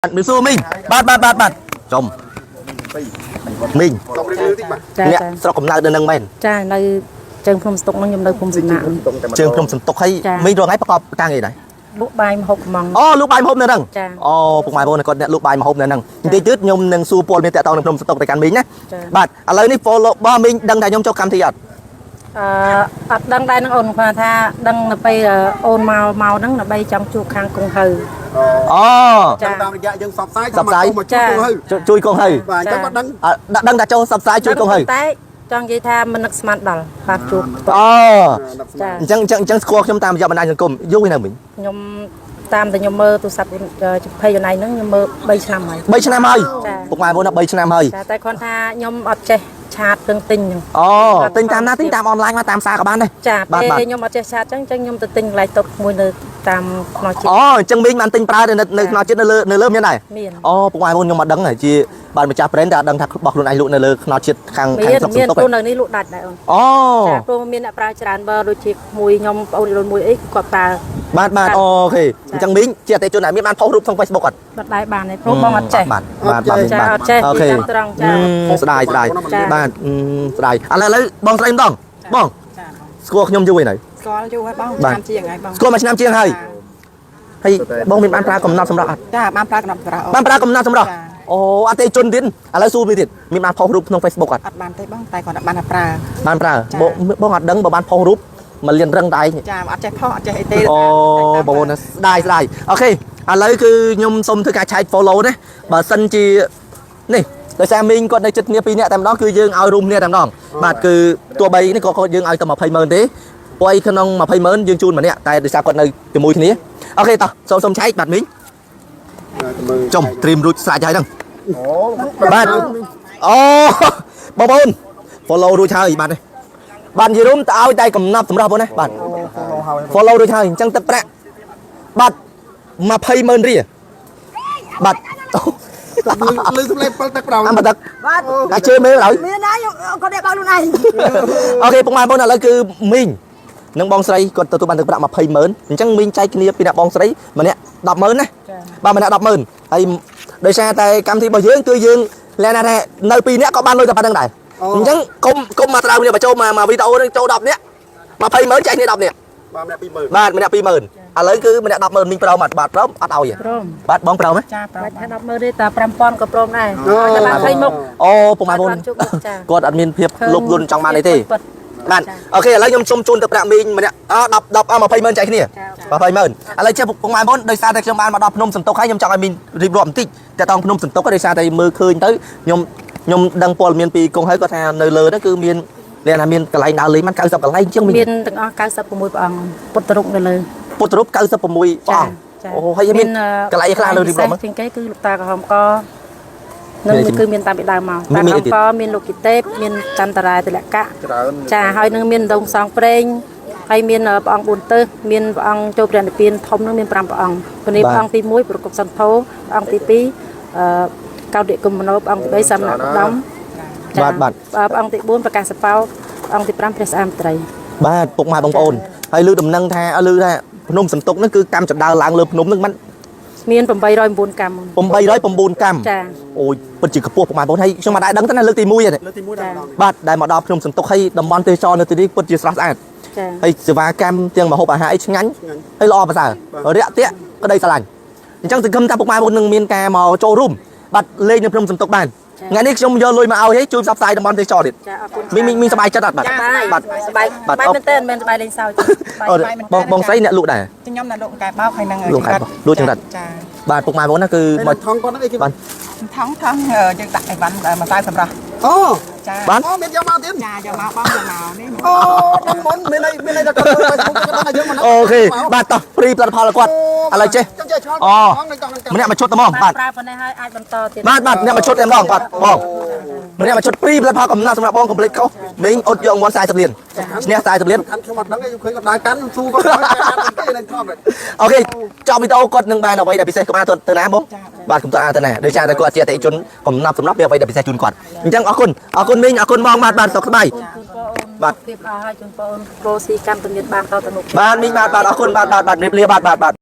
មានសួរមីងបាទបាទបាទបាទចំមីង សូម review តិចបាទ ចា អ្នក ចា ស្រុកកំណើតនៅនឹងមែន ចានៅជើងភ្នំស្តុកហ្នឹងខ្ញុំនៅភូមិសំណាក់ ជើងភ្នំសន្ទុកហើយ ចា មីងរងថ្ងៃប្រកបការងារដែរ លក់បាយម្ហូបកំង អូលក់បាយម្ហូបនៅហ្នឹង ចា អូពុកម៉ែបងប្អូនគាត់អ្នកលក់បាយម្ហូបនៅហ្នឹងបន្តិចទៀតខ្ញុំនឹងសួរពលមានតាក់ទងនឹងភ្នំសន្ទុកទៅកាន់មីងណា ចា បាទឥឡូវនេះ follow បងមីងដឹងថាខ្ញុំចូលកម្មវិធីអត់ អឺអត់ដឹងដែរនឹងអូនគាត់ថាដឹងនៅពេលអូនមកមកហ្នឹងដើម្បីចង់ជួបខាងគង់ហៅ អូ ចា តាមរយៈយើងសបផ្សាយ ផ្សព្វផ្សាយ មកជួយគង់ហៅ ជួយកងហៅ បាទអញ្ចឹងគាត់ដឹង អត់ដឹងថាចូលផ្សព្វផ្សាយជួយកងហៅ តែចង់និយាយថាមិននឹកស្មានដល់បាទជួប អូ ចា អញ្ចឹងអញ្ចឹងអញ្ចឹងស្គាល់ខ្ញុំតាមរយៈបណ្ដាញសង្គមយូរឯណាមីង ខ្ញុំតាមតែខ្ញុំមើលទូរស័ព្ទចំភ័យអនឡាញហ្នឹងខ្ញុំមើល3ឆ្នាំហើយ 3ឆ្នាំហើយ ចា ពុកម៉ែបងប្អូនណា3ឆ្នាំហើយ ចាតែគាត់ថាខ្ញុំអត់ចេះឆាតគ្រឿងទិញហ្នឹង អូទិញតាមណាទិញតាមអនឡាញមកតាមផ្សារក៏បានដែរ ចា បាទបាទ ពេលខ្ញុំអត់ចេះឆាតអញ្ចឹងអញ្ចឹងខ្ញុំទៅទិញកន្លែងតុកមួយនៅតាមខ្នោះជាតិ អូអញ្ចឹងមីងបានទិញប្រើនៅនៅខ្នល់ជាតិនៅលើនៅលើមានដែរ មាន អូពុកម៉ែបងប្អូនខ្ញុំមកដឹងហើយជាបានម្ចាស់ brand តែអត់ដឹងថារបស់ខ្លួនឯងលក់នៅលើខ្នល់ជាតិខាងខាង មាន ស្រុកសន្ទុក មានព្រោះនៅនេះលក់ដាច់ដែរអូន អូ ចាព្រោះមានអ្នកប្រើច្រើនបើដូចជាមួយខ្ញុំប្អូនរូនមួយអីគាត់ប្រើ បាទបាទ OK អញ្ចឹងមីងជាអតិថិជនដែលមានបានផុសរូបក្នុង Facebook អត់ បាត់ដែរបានទេព្រោះបងអត់ចេះ បាទបាទបាទ ចាអត់ចេះ OK ពីតាមត្រង់ចា ស្ដាយស្ដាយ ចា បាទស្ដាយឥឡូវឥឡូវបងស្រីម្ដងបង ចាបង ស្គាល់ខ្ញុំយូរហើយនៅ ស្គាល់យូរហើយបង បាទ ឆ្នាំជាងហើយបង ស្គាល់មួយឆ្នាំជាងហើយហើយបងមានបានប្រើកំណត់សម្រាប់អត់ ចាបានប្រើកំណត់សម្រាប់ បានប្រើកំណត់សម្រាប់ ចា អូអតិថិជនទៀតឥឡូវសួរមួយទៀតមានបានផុសរូបក្នុង Facebook អត់ អត់បានទេបងតែគាត់បានតែប្រើ បានប្រើ ចា បងបងអត់ដឹងបើបានផុសរូបមកលៀនរឹងតែឯង ចាអត់ចេះផុសអត់ចេះអីទេ អូបងប្អូនណាស្ដាយស្ដាយ OK ឥឡូវគឺខ្ញុំសូមធ្វើការឆែក follow ណាបើសិនជានេះដោយសារមីងគាត់នៅចិត្តគ្នាពីរនាក់តែម្ដងគឺយើងឲ្យរួមគ្នាតែម្ដងបាទគឺទោះបីនេះក៏គាត់យើងឲ្យតែ20ម៉ឺនទេព្រោះអីក្នុង20ម៉ឺនយើងជូនម្នាក់តែដោយសារគាត់នៅជាមួយគ្នា OK តោះសូមសូមឆែកបាទមីង មើល ចំត្រៀមរួចស្រេចហើយហ្នឹង អូ បាទអូបងប្អូន follow រួចហើយបាទនេះបាទនិយាយរួមតើឲ្យតែកំណប់សម្រាប់បងណាបាទ follow ហើយ follow រួចហើយអញ្ចឹងទឹកប្រាក់បាទ20ម៉ឺនរៀលបាទ លឺសំឡេង7ទឹកប្រោ អាមទឹក បាទ ដាក់ជើមេឡើយ មានហើយគាត់អ្នកបើកខ្លួនឯង OK ពុកម៉ែបងប្អូនឥឡូវគឺមីងនិងបងស្រីគាត់ទទួលបានទឹកប្រាក់20ម៉ឺនអញ្ចឹងមីងចែកគ្នាពីអ្នកបងស្រីម្នាក់10ម៉ឺនណាបាទម្នាក់10ម៉ឺនហើយដោយសារតែកម្មវិធីរបស់យើងគឺយើងលក្ខណៈថានៅ2នាក់ក៏បានលុយតែប៉ុណ្្នឹងដែរអញ្ចឹងកុំកុំមកត្រាវគ្នាបញ្ចូលមកមកវីដេអូនឹងចូល10នាក់20ម៉ឺនចែកគ្នា10នាក់ បាទម្នាក់20000 បាទម្នាក់20000ឥឡូវគឺម្នាក់100000មីងព្រមអត់បាទព្រមអត់ឲ្យទេ ព្រម បាទបងព្រមទេ ចាប្រើ បាច់ថា10ម៉ឺនទេតែ5000ក៏ព្រមដែរតែបានឃើញមុខ អូពុកម៉ែបង បានជួបមុខចា គាត់អត់មានភាពលុបលុនចង់បានអីទេ ពិត បាទ OK ឥឡូវខ្ញុំសុំជូនទៅប្រាក់មីងម្នាក់អ10 10អ20ម៉ឺនចែកគ្នា20ម៉ឺនឥឡូវចេះពុកម៉ែបងដោយសារតែខ្ញុំបានមកដល់ភ្នំសន្ទុកហើយខ្ញុំចង់ឲ្យមីងរៀបរាប់បន្តិចតើតងភ្នំសន្ទុកដោយសារតែមើលឃើញទៅខ្ញុំខ្ញុំដឹងព័ត៌មានពីគង់ហើយគាត់ថានៅលើហ្នឹងគឺមានលក្ខណៈមានកន្លែងដើរលេងបាន90កន្លែងជាងមីង មានទាំងអស់96ព្រះអង្គពុទ្ធរូបនៅលើ ពុទ្ធរូប96ព្រះអង្គអូហើយមានកន្លែងខ្លះលើរៀបរាប់មើល ជាងគេគឺលោកតាក្រហមកនឹង មានអី គឺមានតាមពីដើមមក មានមានអីទៀត តាក្រហមកមានលោកគិទេពមានចន្ទរាយទលកៈ ច្រើន ចាហើយនឹងមានដងសងព្រេងហើយមានព្រះអង្គ4ទិសមានព្រះអង្គចូលព្រះនិព្វានធំនឹងមាន5ព្រះអង្គព្រះនេះព្រះអង្គទី1ប្រគប់សន្ធោព្រះអង្គទី2អឺកោដិគុំមនោព្រះអង្គទី3សមណឧត្តមចា បាទបាទ ព្រះអង្គទី4ប្រកាសសបោព្រះអង្គទី5ព្រះស្អាមត្រី បាទពុកម៉ែបងប្អូនហើយលើដំណឹងថាលើថាភ្នំសន្ទុកហ្នឹងគឺកម្មចដើឡើងលើភ្នំហ្នឹងมัน មាន809កម្ម 809កម្ម ចា អូយពិតជាខ្ពស់ពុកម៉ែបងប្អូនហើយខ្ញុំមិនដែរដឹងទេណាលើកទី1ទេ លើកទី1ដល់ម្ដង បាទដែលមកដល់ភ្នំសន្ទុកហើយតំបន់ទេសចរនៅទីនេះពិតជាស្រស់ស្អាត ចា ហើយសេវាកម្មទាំងម្ហូបអាហារអីឆ្ងាញ់ហើយល្អប្រសើររាក់ទាក់ក្តីស្រឡាញ់អញ្ចឹងសង្ឃឹមថាពុកម៉ែបងប្អូននឹងមានការមកចូលរួមបាទលេងនៅភ្នំសន្ទុកបានថ្ងៃនេះខ្ញុំយកលុយមកឲ្យហើយជួយផ្សព្វផ្សាយតំបន់ទេសចរទៀត ចាអរគុណ មីងមីងមីងសប្បាយចិត្តអត់បាទ សប្បាយ បាទ សប្បាយ បាទ សប្បាយមែនតើមិនមែនសប្បាយលេងសើចសប្បាយ អូបងបងស្រីអ្នកលក់ដែរ ខ្ញុំនៅលោកកែបោកហើយនឹង លោកកែបោកលោកចង្រិត ចា បាទពុកម៉ែបងប្អូនណាគឺមក មកថងគាត់ហ្នឹងអីគេ បាទ ថងថងយើងដាក់អីវ៉ាន់ម្សៅសម្រាប់ អូ ចា បាទ អូមានយកមកទៀត ចាយកមកបងយកមកនេះ អូដឹងមុនមានអីមានអីតែគាត់មើល Facebook គាត់ដឹងថាយើងមក OK បាទតោះ free ផលិតផលឲ្យគាត់ឥឡូវចេះ ចឹងចេះឆ្ងល់ អូ ថងនៅកង់ ម្នាក់មួយឈុតតែហ្មងបាទ ប្រើប៉ុណ្ណេះហើយអាចបន្តទៀត បាទបាទអ្នកមួយឈុតតែម្ដងបាទបងម្នាក់មួយឈុត free ផលិតផលកំណត់សម្រាប់បងកុំភ្លេចខុសមីងអត់យករង្វាន់40លានឈ្នះ40លាន ខាងខ្ញុំអត់ដឹងទេខ្ញុំឃើញគាត់ដើរកាន់ខ្ញុំស៊ូគាត់ដើរកាន់គេនឹងថប់ OK ចប់វីដេអូគាត់នឹងបានអ្វីដែលពិសេសកុំអាទៅណាបងបាទកុំទៅអាទៅណាដោយសារតែគាត់ជាអតិថិជនកំណត់សម្រាប់មានអ្វីដែលពិសេសជូនគាត់អញ្ចឹងអរគុណអរគុណមីងអរគុណបងបាទបាទសុខសប្បាយ ជូនពរអូន បាទ ភាពល្អហើយជូនពរអូនប្រូស៊ីកម្មពមានបានតទៅមុខ បាទមីងបាទបាទអរគុណបាទបាទបាទរៀបលាបាទបាទបាទ